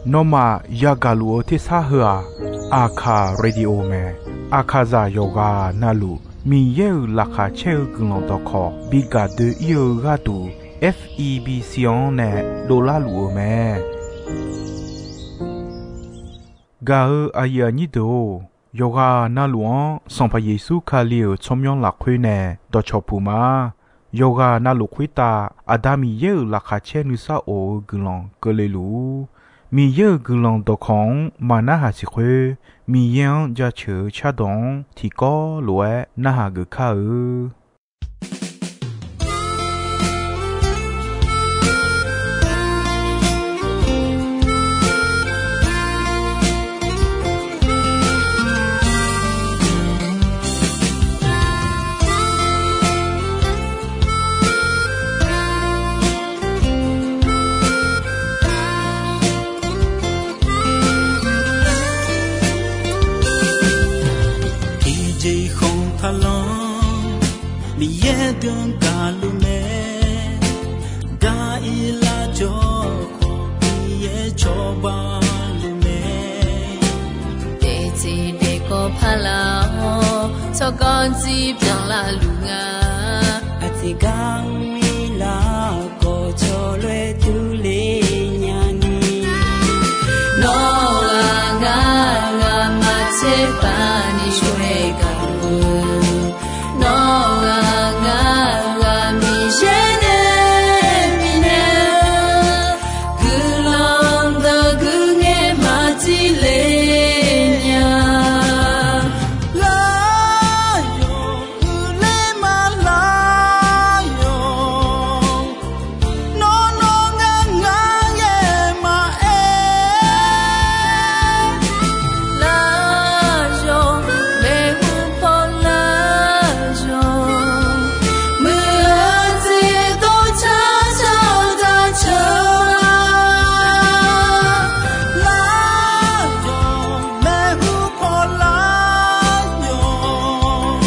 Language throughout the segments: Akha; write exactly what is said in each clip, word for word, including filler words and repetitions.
Nawmaf yagaq luf-eu tersar heu-aq, Aqkaq Radio mae. Aqkaqzaq yawqghaq navluf Miqyaer-euq laqkhaq caer-eu guiqlanq dawqkawq bi gaq doe-ir-eu gharduq, F E B C-anr nae dovlar luf-eu mae. Gaq-eu aqyuif aqnyir deuq-or, yawqghaq navluf-anr Sanqpaq Yeqsur Kali-euq tsawrmyanr lafkhoer nae dawqcawq puq ma. Yawqghaq navluf khoertav Aqda Miqyaer-euq laqkhaq caer nuisar of-eu guiqlanq keuvle luf-ur. Miqyaer-euq guiqlanq dawqkawq-anr maqnarhaq siq khoer, Miqyaer-anr jaceuq-eu cardawq-anr tiqkawv lof-aer narhaq geuf kar-eu. Tiqjeq khanq taqlanr Miqyaer deuq-anr gaqluf mae. Gar-ir lar jawr khawf Miqyaer cawba luf mae. Daefteq daefkawv paqlaq-awr tsawrganr dzir byanlar luf nga. Aqtiqgar-anr ir lar khawf cawloer durler nyani. Nawr-aq ngar ghaq maqtser paq ni shawr-aer gaq-eu. Nawr-aq ngar ghaq Miqyaer nae bifnaeq-eu guiqlanq dawq guiqngaer maqdir le nya. Lar yawq uiqler ma lar yawq. Nawr nawr ngar ngar ghae maqaer. Lar yawq maeqhu paw lar yawq. Muiq-eu jeq dov car car daq ceuq. Lar yawq maeqhu paw lar yawq.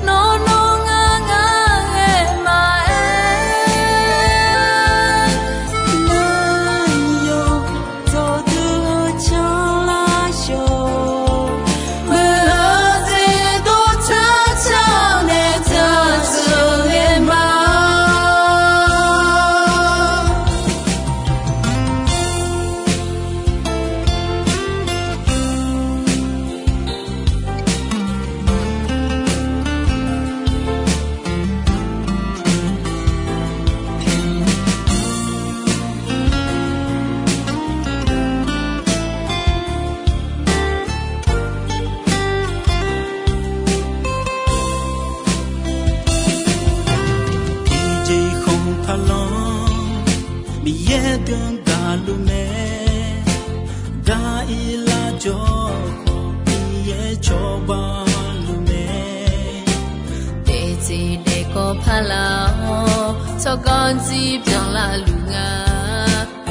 Nawr nawr ngar ngar ghae maqaer. Lar yawq dawqdui-eu canlar yawq. Muiq-eu jeq dov car car nae car ceuq ghae ma. Tiqjeq khanq taqlanr Miqyaer deuq-anr gaqluf mae. Gar-ir lar jawr khawf Miqyaer cawba luf mae. Daefteq daefkawv paqlaq-awr tsawrganr dzir byanlar luf nga.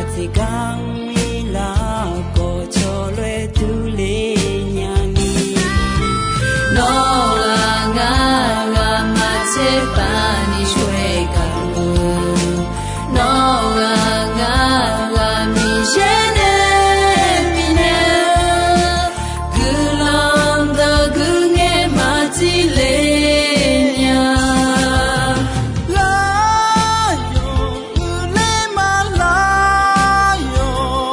Aqtiqgar-anr ir lar khawf cawloer durler nyani. Nawr-aq ngar ghaq maqtser paq ni shawr-aer gaq-eu. Nawr-aq ngar ghaq Miqyaer nae bifnaeq-eu guiqlanq dawq guiqngaer maqdir le nya. Lar yawq uiqler ma lar yawq.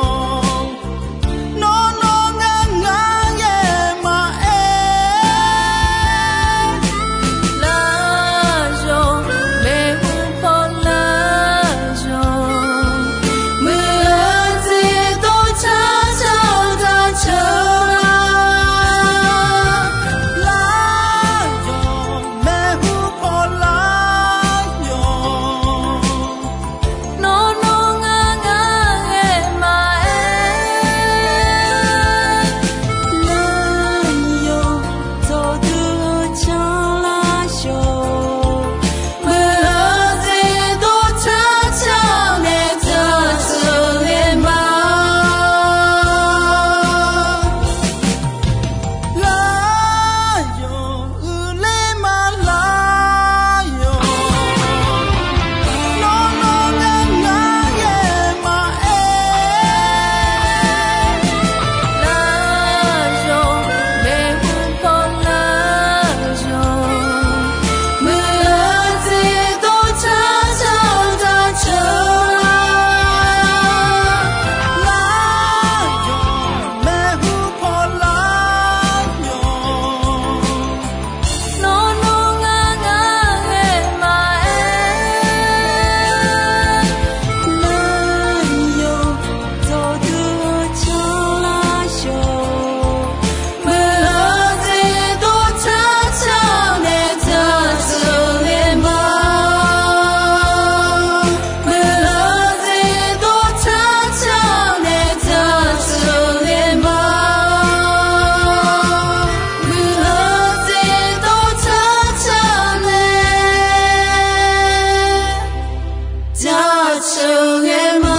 sheuqghae ma.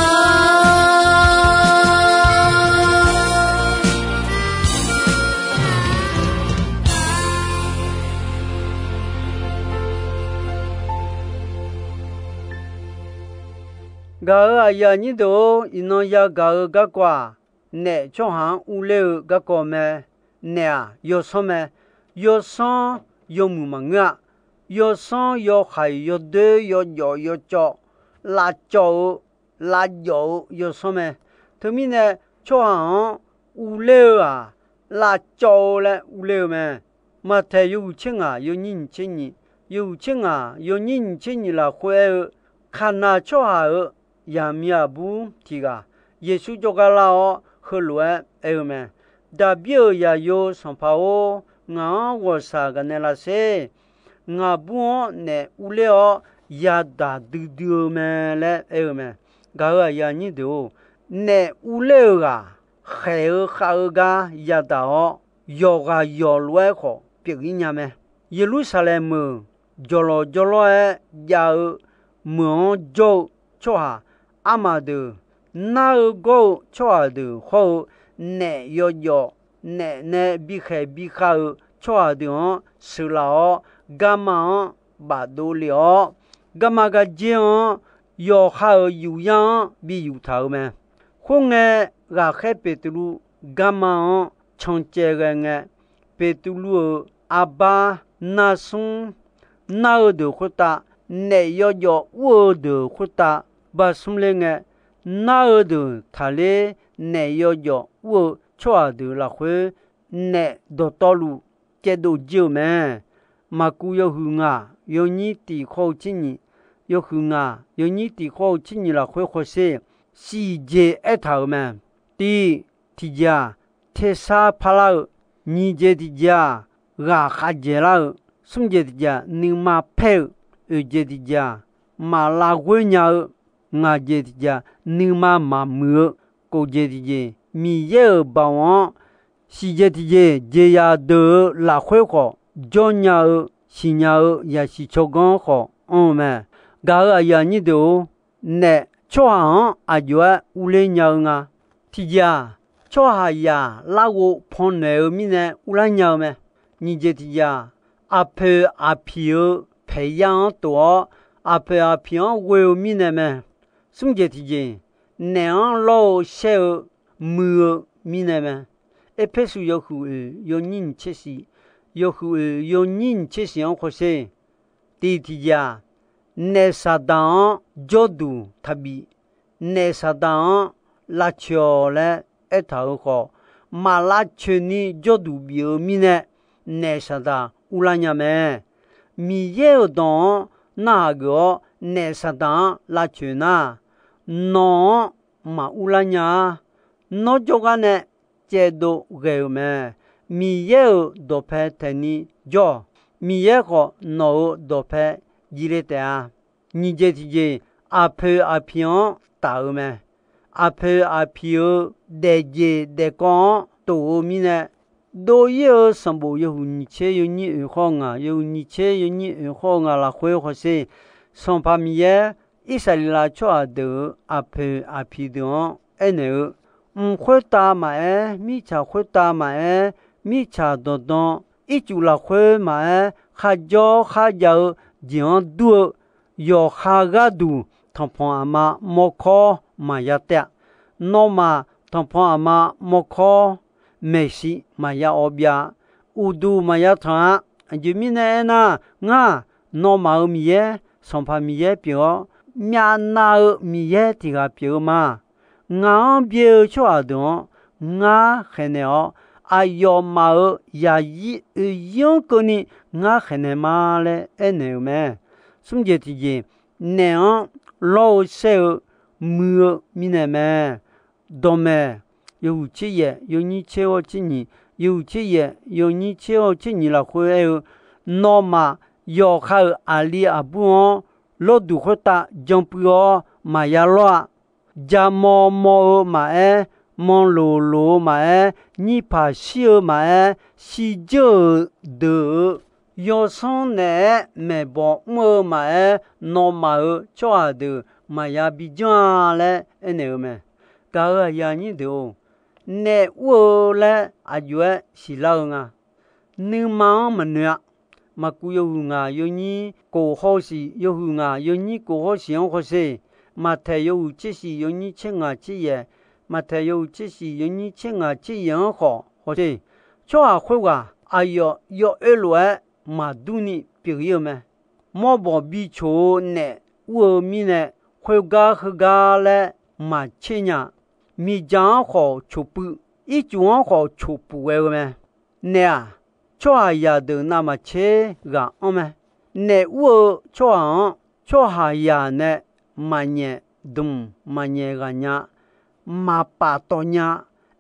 Gaq-euq aqyuif aqnyir deuq-or, iqnan yagaq-eu garkawv-aq, naef tsawrhaq-anr urler-eu garkawv mae. Naef-aq, yawsanr mae. Yawsanr yawmuiq maqngeur-a. Yawsanr yawhaiq yawdoer yawjawf yawcawv, lavcawv-eu, lavjawf-eu yawsanr mae. Teumirnae, tsawrhaq-anr urler-eu-aq, lavcawv-eu laer urler-eu mae. Maqtaeq yawhuiq tser ngaq yawnyir nyiq tser nyiq, yawhuiq tser ngaq yawnyir nyiq tser nyiq lafkhoer aer-eu, Kaqnaq tsawrhaq-euq yaqmiq aqbur tiq ghaq Yeqsur jawrgar lar-awr, heulof-aer aer-eu mae. Daqbir-euq zaqyo sanqpaq-or, ngaq-anr ghawqshaq gaqnaeq lavsher. Ngaqbur-anr naef urler-awr yadaq duidui-eu mae laer aer-eu mae. Gaq-euq aqyuif aqnyir deuq-or, naef urler-eu ghaq khaeq-eu khav-eu gar yadaq-awr, yawqghaq yawq lof-aer khawf pyeuf-ir nya mae. Yeqlursaqlaeq meuq jawqlawq jawrlawr-aer jav-eu meuq-anr jawr-eu tsawrhaq armaf deuq, nar-eu gawr-eu tsawrhaq deuq hawr-eu, naef yawjawf naef nae bikhaeq bikhav-eu tsawrhaq deuq-anr sheuqlaf-awr, garma-anr bafdov lef-awr, garma gardzer-anr yawqha-euq yufyar-anr bi yuf taq-euq mae. Khoerngae, ghaqkhaer Beqtuvluv garma-anr cancaev ghae ngae, Beqtuvluv-euq arbar narsmr, nar-eu deuq khoertav, naef yawjawf ur-eu deuq khoertav barsmr ler ngae, nar-eu deuq taqler naef yawjawf ur-eu tsawrhaq deuq lafkhoer, naef dawqtawvluf caevdov jir-euq mae. Maqkuv yawhuiq ngaq yawnyir tiq khawr-eu tser nyiq, yawhuiq ngaq yawnyir tiq khawr-eu tser nyiq lafkhoer hawsher, siqjeq aertaq-euq mae. Tiq, tiqjeq-aq, tersar parlar-eu, nyiq jeq tiqjeq-aq, ghaqkhav dzaeqlar-eu, smr jeq tiqjeq-aq, nuima paer-eu, oeq jeq tiqjeq-aq, maq lavghoer nya-eu, ngaq jeq tiqjeq-aq, nuima maqmuiq-eu, kof jeq tiqjeq, Miqyaer-euq baoq-anr siqjeq tiqjeq jeqzaq deuq-eu lafkhoer khawf jawr nya-eu, siqnya-eu zaqsiq tsawrganr khawf anr-eu mae. Gaq-euq aqyuif aqnyir deuq-or, naef tsawrhaq-anr aqjox-aer urler nya-eu nga. Tiqjeq-aq, tsawrhaqzaq larghov pannaeq-eu mirnae urlar nya-eu mae. Nyiq jeq tiqjeq-aq, aqpoeq aqpiq-eu paeqyar-anr tof-awr, aqpoeq aqpiq-anr ghoe-eu mirnae mae. Smr jeq tiqjeq, naef-anr lawr-eu shaer-eu muiq-eu mirnae mae. Erpersu yawhuiq oeq yawnyir nyiq tser shiq, yawhuiq oeq yawnyir nyiq tser shiq-anr hawsher. Tiq tiqjeq-aq, naef Saqdaq-anr jawrduq taqbif, naef Saqdaq-anr lavcoeq-awq laer aertaq-euq khawf, maq lavcoeq ni jawrduq bif-eu mirnae, naef Saqdaq urlar nya mae. Miqyaer-euq dawq-anr narhaq geuf-awr naef Saqdaq-anr lavcoeq nar, nawq-anr maq urlar nya-a. Nawr jawrgar nae caevdov ghae-euq mae. Miqyaer-euq dawqpae taeqni jawr-awq. Miqyaer khawf nawq-euq dawqpae jiv le taef-a. Nyiq jeq tiqjeq, aqpoeq aqpiq-anr taf-eu mae. Aqpoeq aqpiq-eu daefjeq daefkawv-anr tof-eu mirnae, dov-ir-eu sanqbof yawhuiq nyiq tser yawnyir oeq khawr ngaq, yawhuiq nyiq tser yawnyir oeq khawr-eu ngaq lafkhoer hawsher. Sanqpaq Miqyaer, Irsaqleqlav tsawrhaq deuq-euq aqpoeq aqpiq deuq-anr aernaeq-eu, mq khoertav maqaer, mirtsaq khoertav maqaer, mirtsaq danqdan ircuf lafkhoer maqaer, kharjawr kharjav-eu jeq-anr dur-eu yawqha gharduq tanqpanq aqma mawrkawr maqya taef-a. Nawmaf tanqpanq aqma mawrkawr maeqshi maqya awv byav-a. Uqduq maqya tanq-a. Aqjeq mirnae aernar, ngar nawmaf-euq Miqyaer, Sanqpaq Miqyaer pyeuf-awr, myavnav-eu Miqyaer tiq ghaq pyeuf-eu ma. Ngaq-anr byae-eu tsawrhaq deuq-anr ngar khaeqnaeq-awr, aqyawfmaf-euq zaqzir oeq zir-anr keuvni ngar khaeqnaeq ma laer aernaeq-euq mae. Smr jeq tiqjeq, naef-anr lawr-eu shaer-eu muiq-eu mirnae mae. Dawqmaeq yawhuiq tser yaef yawnyir tser hawr tser nyiq, yawhuiq tser yaef yawnyir tser hawr tser nyiq lafkhoer aer-eu, nawmaf yawqha-euq aqli aqbur-anr lawrduq khoertav jan puiv-awr maqya lawr-a. Jamaw maw-eu maqaer, manloq loq-eu maqaer, nyirpaq shir-eu maqaer, shirdzeur-euq deuq-eu yawsanr naeq-aer maeqbawq mr-eu maqaer, nawmaf-euq tsawrhaq deuq maqya bijanr-a laer aernaeq-eu mae. Gaq-euq aqyuif aqnyir deuq-or, naef ur-eu laer aqjox-aer siqlar-eu nga. Nuima-anr maqnoeq-a. Maqkuv yawhuiq ngaq yawnyir kof hawshiq, yawhuiq ngaq yawnyir kof hawshiq-anr hawsher. Maqtaeq yawhuiq tser shiq yawnyir tser ngaq tser yaef, Maqtaeq yawhuiq tser shiq yawnyir tser ngaq tser yaef-anr khawf hawsher. Tsawrhaq khoerghaq aqyawf yawoer lof-aer maqdur ni pyeuf ir-eu mae. Mawrbawq bicoq-eu naef ur-eu mirnae, khoergar heugar laer maqtser nya. Miqdzaq-anr khawf coqpuiv, ircuf-anr khawf coqpuq ghae-eu mae. Naef-aq, tsawrhaqzaq deuq navmaqtser ghaq anr mae. Naef ur-eu tsawrhaq-anr, tsawrhaqzaq nae maqnyaef dmq maqnyaef ghaq nya, maqpaf tawv nya.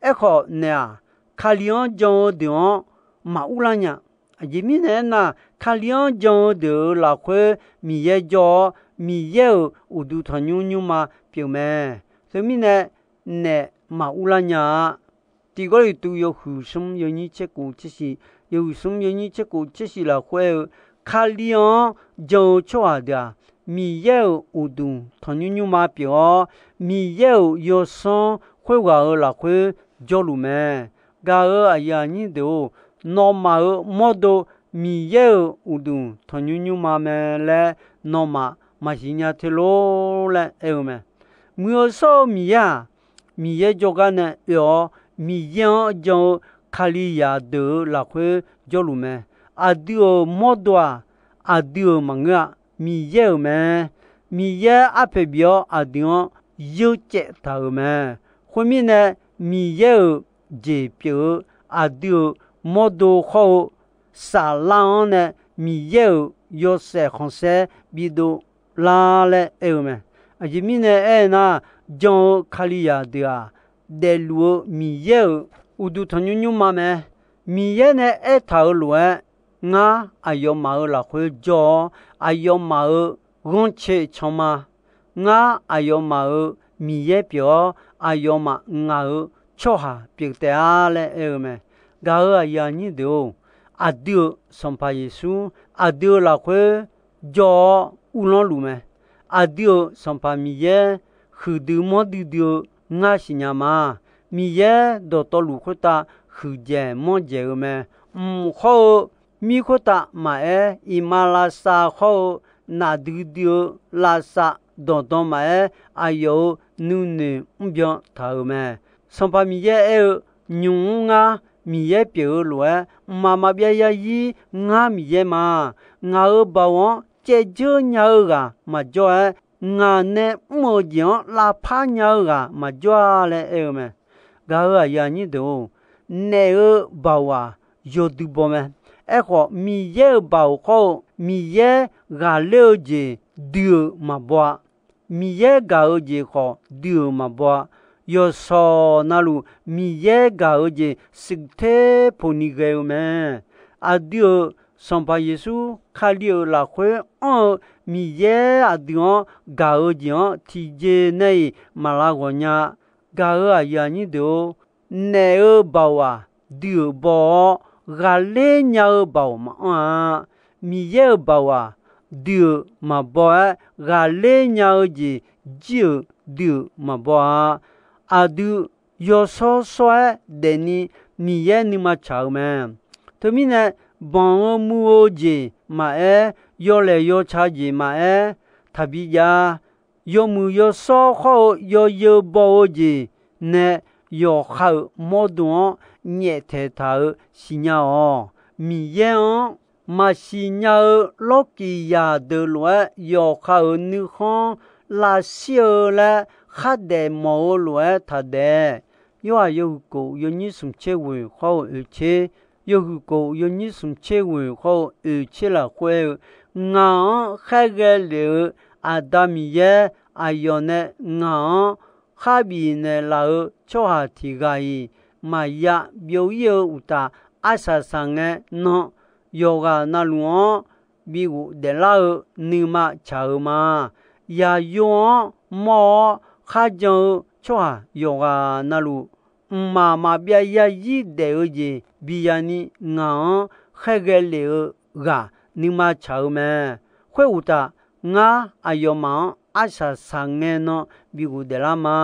Aerkhawf naef-aq, Kali-anr jan-eu deuq-anr maqurlar nya. Aqjeq mirnae aernar, Kali-anr jan-eu deuq-euq lafkhoer Miqyaer jawr-awr, Miqyaer-euq uqduq tanqnymr nymrma pyeuf mae. Teumirnae, naef maqurlar nya-a. Tiq Gawrliqtu yawhuiq smr yawnyir tser kof tser shiq, yawhuiq smr yawnyir tser kof tser shiq lafkhoer aer-eu, Kali-anr jan-eu tsawrhaq deuq-aq, Miqyaer-euq uqduq tanqnymr nymrma pyeuf-awr, Miqyaer-euq yawsanr khoerghaq-euq lafkhoer jawrluf mae. Gaq-euq aqyuif aqnyir deuq-or, nawmaf-euq mawrdo Miqyaer-euq uqduq tanqnymr nymrma mae laer nawmaf maqsiq nya te lor laer aer-eu mae. Muiq-eu shawr-eu Miqyaer-aq, Miqyaer jawrgar nae oe-awr, Miqyaer-anr jan-eu Kalizaq deuq-euq lafkhoer jawrluf mae. Aqdui-euq mawrdo-aq, aqdui-euq maqngeur-a, Miqyaer-euq mae. Miqyaer arpoeq bif-awr aqdui-anr yeurcaev taq-euq mae. Khoermirnae, Miqyaer-euq jeq pyeuf-eu aqdui-euq mawrdo hawr-eu saflar-anr nae Miqyaer-euq yawshaef khanqsaer bidov lar laer aer-eu mae. Aqjeq mirnae aernar, jan-eu Kalizaq deuq-aq, daefluf-eu Miqyaer-euq uqduq tanqnymr nymrma mae. Miqyaer nae aertaq-euq lof-aer, ngar aqyawfmaf-euq lafkhoer jawr-awr, aqyawfmaf-euq ghanrcae canma. Ngar aqyawfmaf-euq Miqyaer pyeuf-awr, aqyawfmaf ngaq-euq tsawrhaq pyeuf taef-a laer aer-eu mae. Gaq-euq aqyuif aqnyir deuq-or, aqdui-euq Sanqpaq Yeqsur aqdui-euq lafkhoer jawr-awr uvlanr luf mae. Aqdui-euq Sanqpaq Miqyaer huiqdui manrdui dui-eu ngar siqnya ma. Miqyaer dawqtawvluf khoertav huiqdzaeq manrdzaeq-eu mae. Mq hawr-eu mir khoertav maqaer, iqmalavshav hawr-eu nafdui dui-eu lavshav dawqdan maqaer, aqyawf-euq nuinoeq mrbyan taq-euq mae. Sanqpaq Miqyaer aer-eu, nymq mr ngar Miqyaer pyeuf-eu lof-aer, mqmaq maqbyav yarzir ngar Miqyaer ma. Ngaq-euq baoq-anr caevdzeur nya-eu ghaq maqjawr-aer, ngaq nae mr-eu jeq-anr lavpar nya-eu ghaq maqjawr-a laer aer-eu mae. Gaq-euq aqyuif aqnyir deuq-or, naef-euq baoq-aq, yawdui baw mae. Aerkhawf, Miqyaer-euq baoq hawr-eu Miqyaer ghaqler-eu jeq dui-euq maqbaw-a. Miqyaer gaq-eu jeq khawf dui-euq maqbaw-a. Yawqshawq navluf Miqyaer gaq-eu jeq shuif ter poq ni ghae-eu mae. Aqdui-euq Sanqpaq Yeqsur Kali-euq lafkhoer anr-eu Miqyaer aqdui-anr gaq-eu jeq-anr tiqjeq nae-iq maq lav ghawq nya. Gaq-euq aqyuif aqnyir deuq-or, naef-euq baoq-aq, dui-euq baw-awr, ghaqler nya-eu baoq maqanr-a. Miqyaer-euq baoq-aq, dui-euq maqbaw-aer, ghaqler nya-eu jeq jir-euq dui-euq maqbaw-a. Aqdui yawshawr shawr-aer daefni Miqyaer nuima tsaq-eu mae. Teumirnae, banq-eu muiq-eu jeq maqaer, yawlaeq yawca jeq maqaer, taqbi jav-a. Yawmuiq yawshawr hawr-eu yawyeu baw-eu jeq nae yawqha-euq mawrdo-anr nyaeftaeq taq-euq siqnya-awq. Miqyaer-anr maqsiq nya-eu lawrkiq zaqdeuq lof-aer yawqha-euq nuikhanr lavshir-eu laer khardaef mawf-eu lof-aer taqdaef. Yorhaq yawhuiq kof yawnyir smq tser ghoeq hawr-eu oeq tser, yawhuiq kof yawnyir smq tser ghoeq hawr-eu oeq tser lafkhoer-eu, ngaq-anr khaerghae lef-eu Aqda Miqyaer aqyawf nae ngaq-anr kharbif naeqlaf-eu tsawrhaq tiq ghaq-iq maqya byov ir-eu uqtaf, arsaq saqngae nan yawqghaq navluf-anr bi ghofdaef lar-eu nuima tsaq-eu ma. Yaqyo-anr mawr-awr kharjan-eu tsawrhaq yawqghaq navluf, mqmaq maqbyav yarzir daef-eu jeq biya ni ngaq-anr khaerghae lef-eu ghaq nuima tsaq-eu mae. Khoeruqtaf, ngar aqyawfmaf-anr arsaq saqngae nan bi ghofdaef lar ma.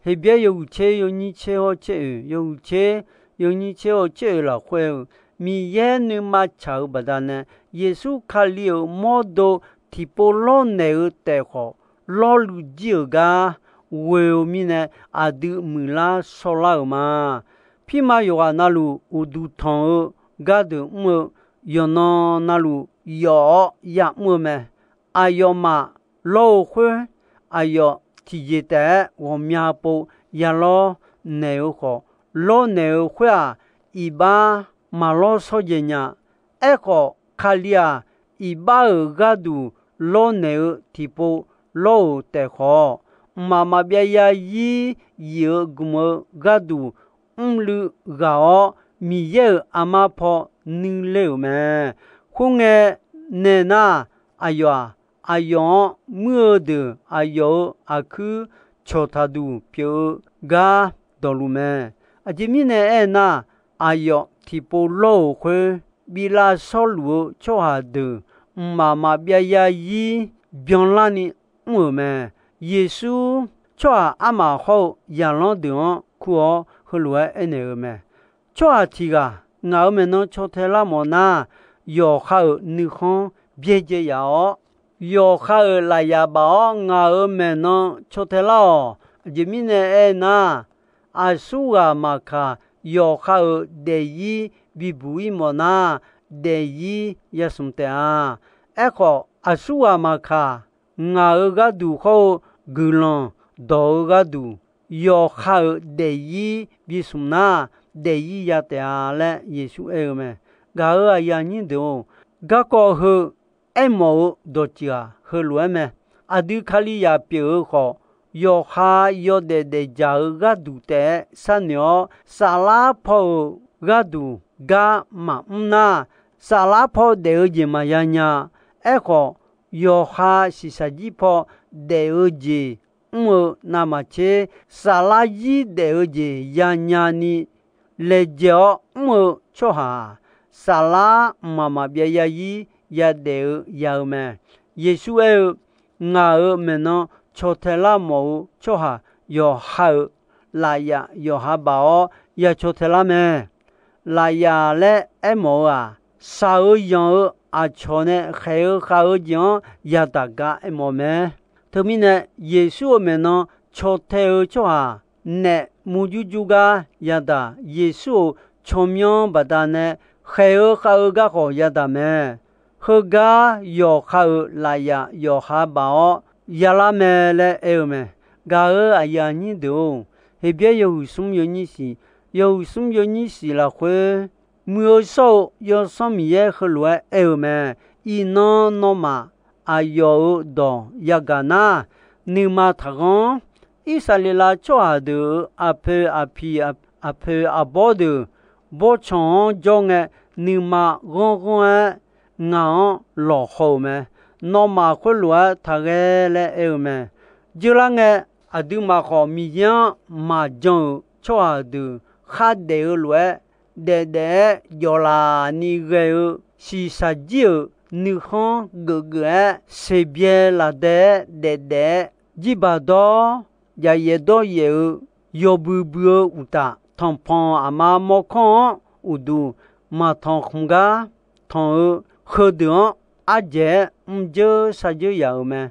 Heqbyaer yawhuiq tser yawnyir tser hawr tser oeq, yawhuiq tser yawnyir tser hawr tser oeq lafkhoer-eu, Miqyaer nuima tsaq-eu baqdanae, Yeqsur Kali-euq mawrdo tiqpov lawrnaeq-eu taef khawf, lawrluiv jir-euq gar ghoe-eu mirnae, aqdui muiqlar shawrlar-euq ma. Pirma yawqghaq navluf uqduq tanq-eu gardeuq mr-eu, yawqnan navluf yawf-awr yamr-eu mae. Aqyawfmaf lawr-eu khoer, aqyawf tiqjeq taef-aer ghawqmya pov ya lawrnaeq-eu khawf, lawrnaeq-eu khoer-aq, iqbax maqlawr shawrdzaeq nya. Aerkhawf, Kali-aq, iqbax-euq gharduq lawrnaeq-eu tiqpov lawr-euq taef khawf, mqmaq maqbyav zarzir zif-eu gmq-eu gharduq mrluiv ghaq-awr, Miqyaer-euq armar paw nuiler-euq mae. Khoerngae nae nar, aqyawf-aq, aqyawf-anr muir-eu deuq aqyawf-euq aqkuir cawqtaq duq pyeuf-eu gar dawqluf mae. Aqjeq mirnae aernar, aqyawf tiqpov lawr-euq khoer, biflav shawrluf-eu tsawrhaq deuq mqmaq maqbyav zarzir byanlarni mr-euq mae. Yeqsur tsawrhaq armaf hawr-eu zaqlanr deuq-anr kur-awr heulof-aer aernaeq-eu mae. Tsawrhaq tiq ghaq ngaq-euq maeqnan caw tae lar mawf nar, yawqha-euq nuikhanr byaerdzae yaf-awr, yawqha-euq lafyaf baf-awr ngaq-euq maeqnan caw tae lar-awq. Aqjeq mirnae aernar, aqsurghaq maqkaq, yawqha-euq daefzir bibuq-ir mawf nar, daefzir yasmq taef-a. Aerkhawf, aqsurghaq maqkaq, ngaq-euq gharduq hawr-eu guiqlanq dawq-eu gharduq, yawqha-euq daefzir bismq nar, daefzir ya taef-a laer Yeqsur aer-eu mae. Gaq-euq aqyuif aqnyir deuq-or, garkawv heu aermawf-eu dawqtsuif-aq heulof-aer mae. Aqdui Kalizaq pyeuf-eu khawf, yawqha yawdaef daefdzaq-eu gharduq taef-aer sharnoeq-awr, saflar paw-euq gharduq gar maqmr nar, saflar paw daef-eu jeq maqya nya. Aerkhawf, yawqha shiqshaq jir paw daef-eu jeq mr-eu navmaqtser, saflar zir daef-eu jeq yanya ni laejae-awr mr-eu tsawrhaq-aq, saflar mqmaq maqbyav zarzir yadaef-eu ya-eu mae. Yeqsur aer-eu, Ngaq-euq maeqnan caw tae lar mawf-eu tsawrhaq yawqha-euq lafyaf yawqha baf-awr ya caw tae lar mae. Lafyaf laer aermawf-eu-aq, shaq-eu yanq-eu aqcawq nae khaeq-eu khav-eu jeq-anr yadaq gar aermawf mae. Teumirnae, Yeqsur-euq maeqnan caw tae-eu tsawrhaq naef murjur jur gar yadaq, Yeqsur-euq tsawrmyanr baqdanae khaeq-eu khav-eu garkhawf yadaq mae. Heugar yawqha-euq lafyaf yawqha baf-awr yalar mae laer aer-eu mae. Gaq-euq aqyuif aqnyir deuq-or, Heqbyaer yawhuiq smr yawnyir shiq, yawhuiq smr yawnyir shiq lafkhoer, muiq-eu shawr-eu Yawsanr Miqyaer heulof-aer aer-eu mae. Iqnan nawmaf aqyawf-euq dawq yagaq nar, nuima taqghanr. Irsaqleqlav tsawrhaq deuq-euq aqpoeq aqpiq aqpoeq aqbawr deuq bawrtsanq-anr jawr ngae, nuima ghanr ghanr-aer ngaq-anr lawqhaw-euq mae. Nawmaf khoerlof-aer taqghae laer aer-eu mae. Jeurlar ngae, aqduimaf khawf Miqyaer-anr maqjan-euq tsawrhaq deuq khardaef-eu lof-aer, daef daef-aer jawqlaf ni ghae-eu shiqshaq jir-euq nuikhanr geuf geuf-aer, seqbyae lafdae-aer daef daef-aer, jirbaq dawr, jaqyaef dawryaef-eu, yawbui bui-eu uqtaf, tanqpanq aqma mawrkawr-anr uqduq maqtanq khmq gar tanq-eu heudeuq-anr ardzaeq-aer mrjeur sharjeur yaf-euq mae.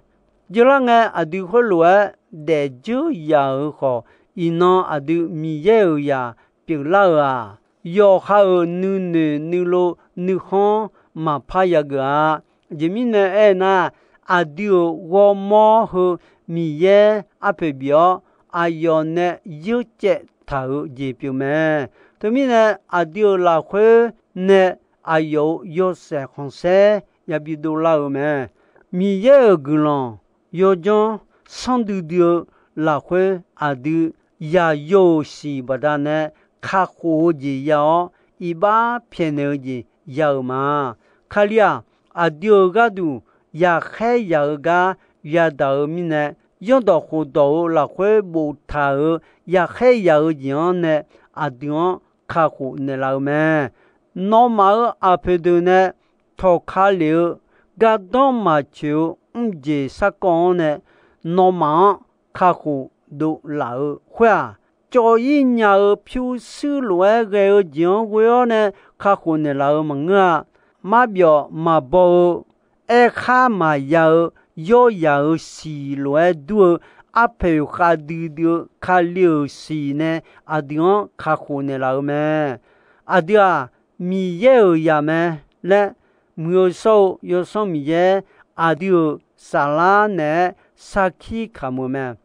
Jeurlar ngae, aqdui khoerlof-aer daefjeur yaf-euq khawf, iqnan aqdui Miqyaer-euq zaq pyeuflar-euq-aq, yawqha-euq nuinoeq nuilov nuikhanr maqpar yageuf-a. Aqjeq mirnae aernar, aqdui-euq ghawrmawr heu Miqyaer arpoeq bif-awr, aqyawf nae yeurcaev taq-euq jeq pyeuf mae. Teumirnae, aqdui-euq lafkhoer nae aqyawf-euq yawshaef khanqsaer yabi dovlar-euq mae. Miqyaer-euq guiqlanq yawdzanr sanrdui dui-eu lafkhoer, aqdui yaqyo-euq siq baqdanae kakhof-eu jeq ya-awr, iqbax pyaeqnaeq-eu jeq ya-euq ma. Kali-aq, aqdui-euq gharduq yaqkhaer yaq-eu gar yadaq-eu mirnae, zanrdawq khofdawq-euq lafkhoer boftaq-euq yaqkhaer yaq-eu jeq-anr nae aqdui-anr kakhof naeqlaf-eu mae. Nawmaf-euq aqpoeq deuq nae tawqka lef-eu gardanr maqtsoeq-eu mrjeq sarkawv-anr nae nawmaf-anr kakhof dovlaf-eu khoer-aq, cawv-ir nya-eu pyurshuir lof-aer ghae-eu jeq-anr ghoe-awr nae kakhof naeqlaf-eu maqngeur-a. Marbyawf maqbaw-eu, aerkhar maqya-eu, yawryaq-euq siq lof-aer dur-eu, arpoeq khavdui dui-eu Kali-euq siq nae aqdui-anr kakhof naeqlaf-eu mae. Aqdui-aq, Miqyaer-euq zaq mae laer, Muiq-eu shawr-eu Yawsanr Miqyaer aqdui-euq saflar naeq-aer sarkir kamq-eu mae.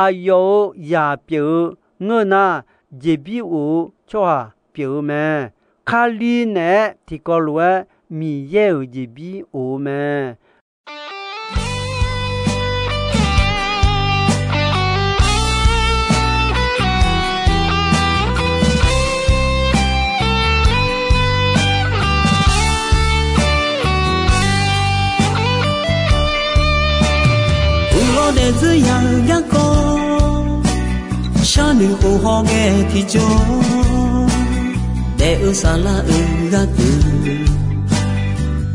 Aqyawf-euq zaq pyeuf-eu ngeur nar, jeqbir of-eu tsawrhaq pyeuf-eu mae. Kali naeq-aer tiqkawv lof-aer Miqyaer-euq jeqbir of-eu mae. Uqlawr daefzeur ya-eu garkawv, sharnoeq khof hawghae tiqjawr, daef-eu saflar-euq gharduq,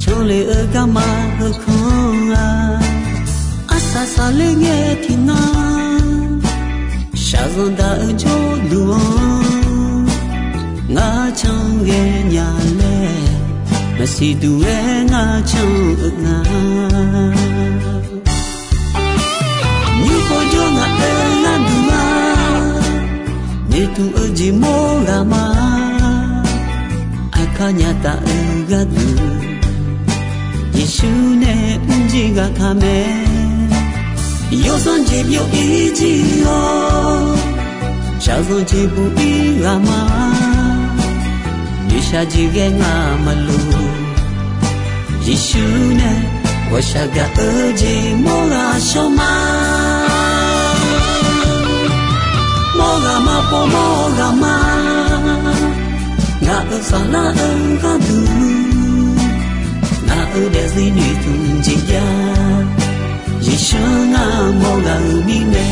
canle-eu garma heukanr-a. Arsaq saqler ngae tiqnan, shaqzanq daq-eu jawrduq-anr, ngar can ghaenya laer, maqsiq duq-aer ngar can-eu nga. Nymr pov jawr ngaq-euq gharduq-a, noeqtmq-eu jeq mawr ghaq ma. Aqkar nya taf-eu gharduq, Yeqsur nae mrjir ghaq ka mae. Yawsanr jeq byov-ir jir-awr, shaqzanq jeq buq-ir ghaq ma. Noeqshaq jeq ghae ngamaf luf, Yeqsur nae ghawqshaq gaq-eu jeq mawr ghaq shawr ma. Mawr ghaq ma, pov mawr ghaq ma. Ngaq-euq saflar-eu gharduq, ngaq-euq daefzir noeqtmq jeq jav, Yeqsur ngar mawr ghaq-euq mirnae.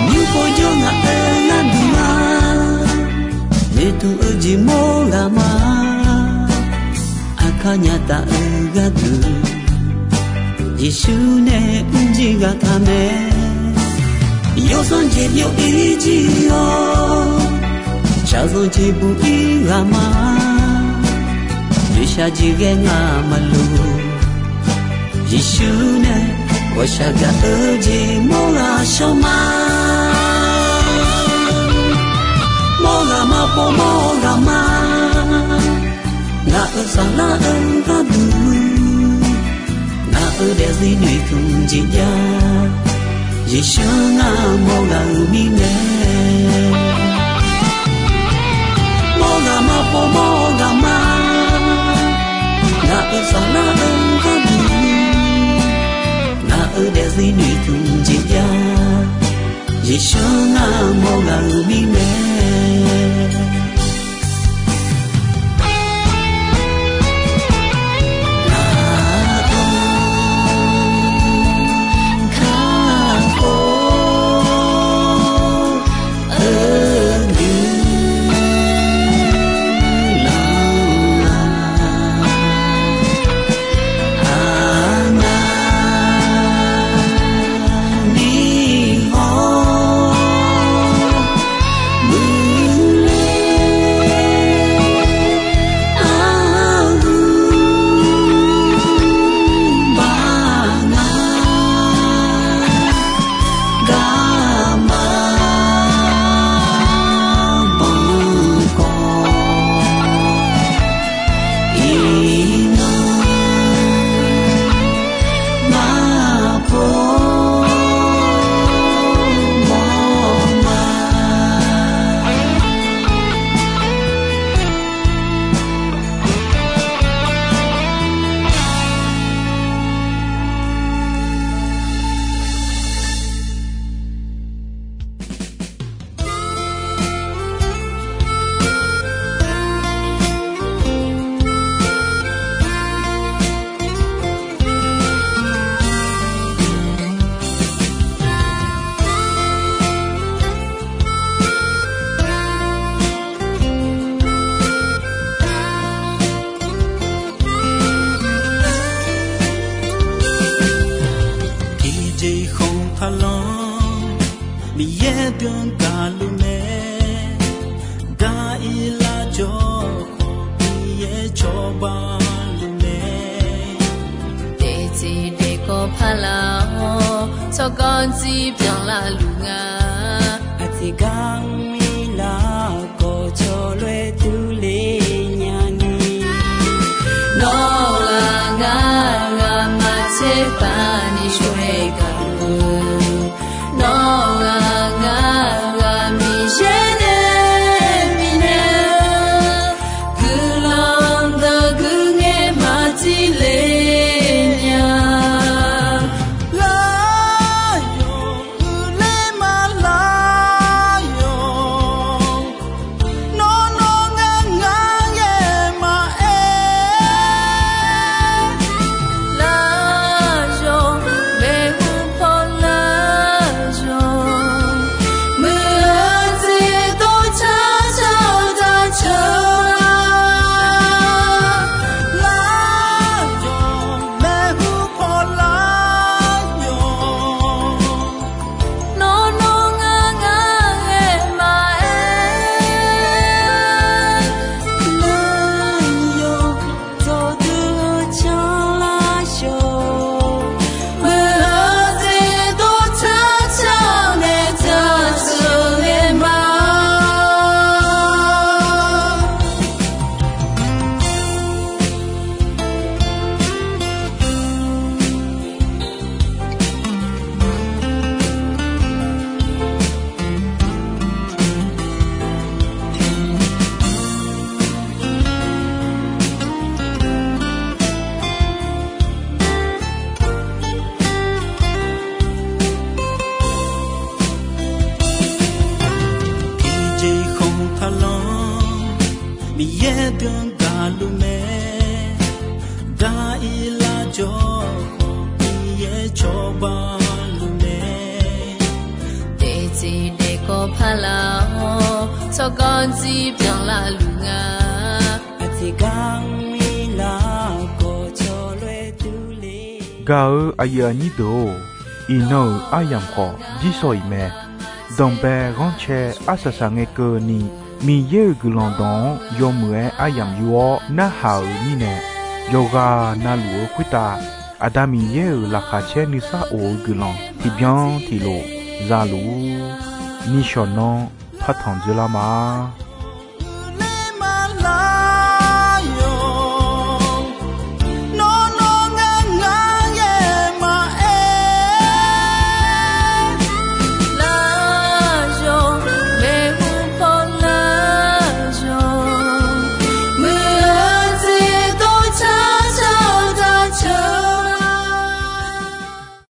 Nymr pov jawr ngaq-euq gharduq ma, noeqtmq-eu jeq mawr ghaq ma. Aqkar nya taf-eu gharduq, Yeqsur nae mrjir ghaq ka mae. Yawsanr jeq byov-ir jir-awr, shaqzanq jeq buq-ir ghaq ma. Noeqshaq jeq ghae ngamaf luf, Yeqsur nae ghawqshaq gaq-eu jeq mawr ghaq shawr ma. Mawr ghaq ma, pov mawr ghaq ma. Ngaq-euq saflar-eu gharduq, ngaq-euq daefzir noeqtmq jeq jav, Yeqsur ngar mawr ghaq-euq mirnae. Mawr ghaq ma, pov mawr ghaq ma. Ngaq-euq saflar-eu gharduq, ngaq-euq daefzir noeqtmq jeq jav, Yeqsur ngar mawr ghaq-euq mirnae. Taqlanr, Miqyaer deuq-anr gaqluf mae. Gaq-ir lar jawr khawf, Miqyaer cawba luf mae. Daefzir daefkawv paq lar-awr, tsawrganr dzir byanlar luf nga. Aqtiq gar mr-ir lar khawf, cawloer durler nya ni. Nawr ghaq ngar ghaq maqtser paq ni shawr-aer gaq-eu. Nawr ghaq ngar ghaq Miqyaer nae bifnaeq-eu guiqlanq deuq guiqngae maqtile nya. Lar yawq, uiqler ma lar yawq. Nawr nawr ngar ngar ghae maqaer. Lar yawq, maeqhu paw lar yawq. Muiq-eu jeq dov car car daq ceuq. Lar yawq, maeqhu paw lar yawq. Nawr nawr ngar ngar ghae maqaer. Lar yawq, dawqdui-eu canlar shawq. Muiq-eu jeq dov car car nae car ceuq nae ma. Tiqjeq khanq taqlanr, Miqyaer deuq-anr gaqluf mae. Gaq-ir lar jawr khawf, Miqyaer cawba luf mae. Daefzir daefkawv paq lar-awr, tsawrganr dzir byanlar luf nga. Aqtiq gar mr-ir lar khawf, cawloer durler. Gaq-eu aqyuif aqnyir deuq-or, iqnan-euq aryamq khawf jir shaw-iq mae. Danqbae ghanrcae arsaq saq ngae keuvni, Miqyaer-euq guiqlanq dawq-anr yawmuiq-aer aryamq yur-awr narhaq-euq mirnae, yawqghaq navluf-eu khoertav Aqda Miqyaer-euq laqkhaq caer nuisar of-eu guiqlanq tiqbyan tiqlof za luf-ur. Nishawq nanr partanq dzeurlar ma.